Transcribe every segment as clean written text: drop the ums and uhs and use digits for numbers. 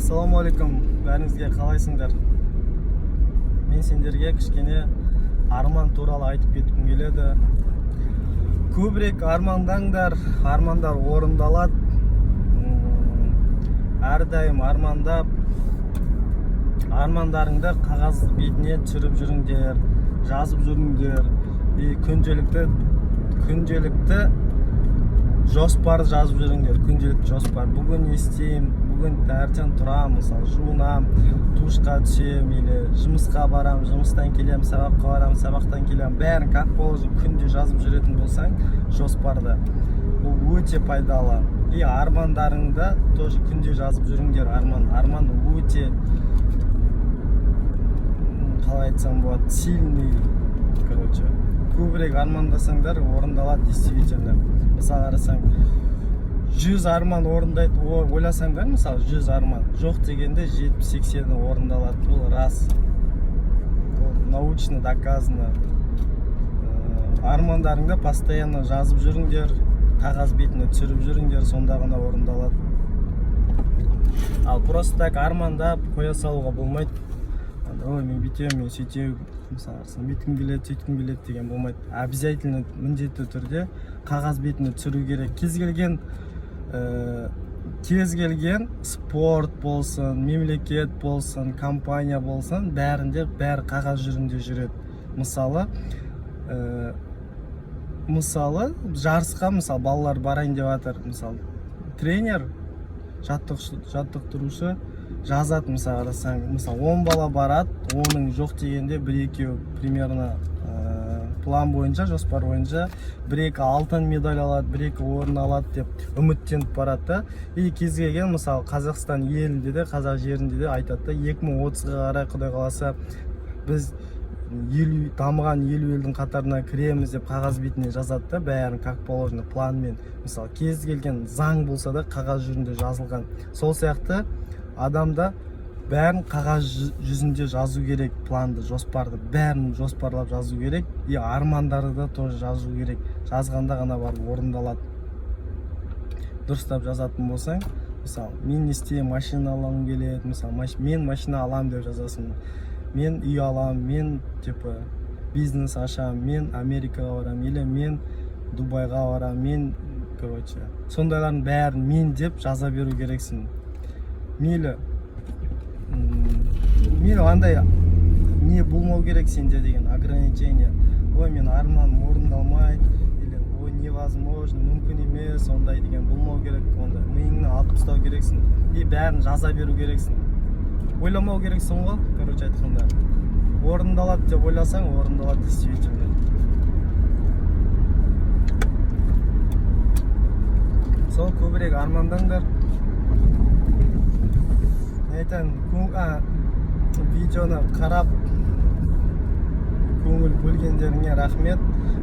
Ассалаумағалейкум бәріңізге! Қалайсыңдар? Мен сендерге кішкене арман туралы айтып кеткім келеді. Көбірек армандаңдар, армандар орындалады. Әрдайым армандап, армандарыңды қағаз бетіне түсіріп жүріңдер, жазып жүріңдер и күнделікті жоспар жазып жүріңдер. Күнделікті жоспар: бүгін не істеймін, бүгін таңертең тұрамын, мысалы, жуынамын, душқа түсемін или жұмысқа барамын, жұмыстан келемін, сабаққа барамын, сабақтан келемін. Бәрін как положено күнде жазып жүретін болсаң жоспарды, ол өте пайдалы. И армандарыңды тоже күнде жазып жүріңдер. Арман өте, қалай айтсам болады, сильный. Короче, көбірек армандасаңдар, орындалады действительно. Мысалы, қарасаң, 100 арман орындайды ойласаңдар, мысалы, 100 арман, жоқ дегенде 70-80-і орындалады. Ол рас, ол научно доказано. Армандарыңды постоянно жазып жүріңдер, қағаз бетіне түсіріп жүріңдер, сонда ғана орындалады. Ал просто так армандап қоя салуға болмайды. Ой, мен бүйтемін, мен сөйтемін, мысалы, сен бүйткім келеді, сөйткім келеді деген болмайды. Обязательно, міндетті түрде қағаз бетіне түсіру керек. Кез келген спорт болсын, мемлекет болсын, компания болсын, бәрінде бәрі қағаз жүзінде жүреді. Мысалы, жарысқа, мысалы, балалар барайын деп жатыр, мысалы, тренер, жаттықтырушы жазады. Мысалы, қарасаң, мысалы, 10 бала барады, оның жоқ дегенде бір екеуі примерно план бойынша, жоспар бойынша бір екі алтын медаль алады, бір екі орын алады деп үміттеніп барады да. И кез келген, мысалы, Қазақстан елінде де, қазақ жерінде де айтады да: 2030-ға қарай, құдай қаласа, біз 50 дамыған 50 елдің қатарына кіреміз деп қағаз бетіне жазады да, бәрін как положено планмен. Мысалы, кез келген заң болса да, қағаз жүзінде жазылған. Сол сияқты адамда бәрін қағаз жүзінде жазу керек. Планды, жоспарды, бәрін жоспарлап жазу керек. И армандарды да тоже жазу керек. Жазғанда ғана барып орындалады. Дұрыстап жазатын болсаң, мысалы, мен не істеймін, машина алғым келеді, мысалы, мен машина аламын деп жазасың, мен үй аламын, мен типа бизнес ашамын, мен Америкаға барамын или мен Дубайға барамын, мен, короче, сондайлардың бәрін мен деп жаза беру керексің. Мейлі, андай не болмау керек сенде деген ограничение: ой, мен арманым орындалмайды или ой, невозможно, мүмкін емес, ондай деген болмау керек. Ондай миыңнан алып тастау керексің и бәрін жаза беру керексің. Ойламау керексің ғой. Короче айтқанда, орындалады деп ойласаң, орындалады действительно. Сол, көбірек армандаңдар. Не айтайын, видеоны қарап, көңіл бөлгендеріңе рахмет.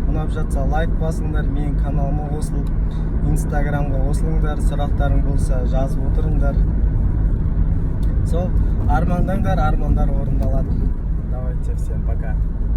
Ұнап жатса, лайк басыңдар, менің каналыма қосылып, Инстаграмға қосылыңдар, сұрақтарың болса, жазып отырыңдар. Сол, армандаңдар, армандар орындалады. Давайте, всем пока.